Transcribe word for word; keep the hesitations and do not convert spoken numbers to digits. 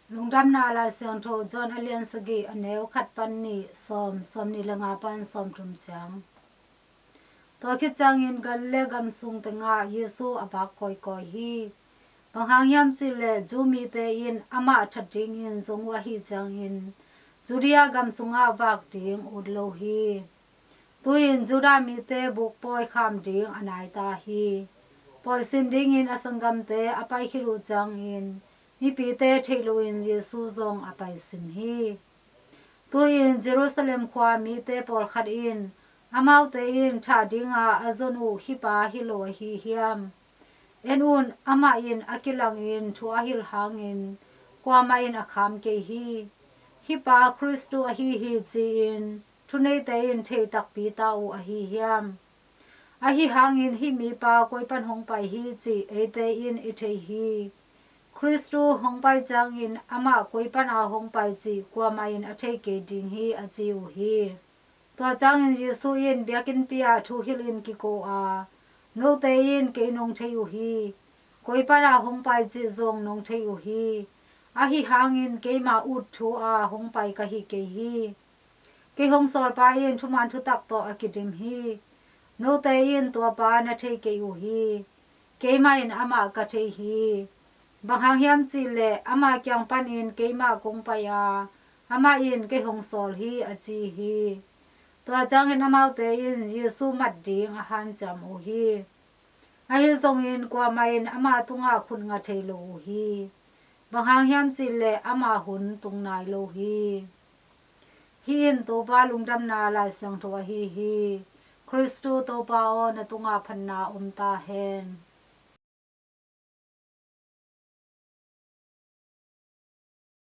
Lungdamna Lai Siangtho John a lian sagih, a neu khat pan nih, sawm, sawmnih le nga pan sawmthum ciang. Tua khit ciangin Galilee gam sung tengah Jesu a vak kawikawi hi. Bang hang hiam cih leh Jew mite in amah that dingin zong uh ahih ciangin Judea gam sungah vak ding ut lo hi. Tu-in Judah mite bukpawi kham ding a nai ta hi. Pawi sim dingin a sanggamte a pai khit uh ciangin mipite theih loin Jesu zong a pai sim hi. Tu-in Jerusalem khua mite pawlkhat in, "Amaute in thah dinga a zon uh hih pa hi lo ahi hiam? En un, amah in a kilangin thu a hilh hangin kuamah in a kham kei hi. Hih pa Khristu ahi hi," ci-in thuneite in thei takpi ta uh ahi hiam? Ahi hangin hih mipa koi pan hong pai hi cih eite in i thei hi. Khristu hong pai ciangin amah koi pana hong pai cih kuamah in a thei kei ding hi, a ci uh hi. Tua ciangin Jesu in biakinnpi ah thu hilhin kiko a, "Note in kei nong thei uh hi. Koi pana hong pai cih zong nong thei uh hi. Ahi hangin keima ut thu a hong pai ka hi kei hi. Kei hong sawlpa in thuman thutak tawh a kidim hi. Note in tuapa na thei kei uh hi. Keimah in amah ka thei hi. Bang hang hiam cih leh ama kiang panin keimah kong pai a, amah in kei hong sawl hi," a ci hi. Tua ciangin amaute in Jesu mat ding a hanciam uh hi. Ahi zongin kuamah in ama tungah khut nga thei lo uh hi. Bang hang hiam cih leh ama hun tung nai lo hi. Hih in Topa Lungdamna Lai Siangtho ahi hi. Khristu Topa aw, na tungah phatna om ta hen.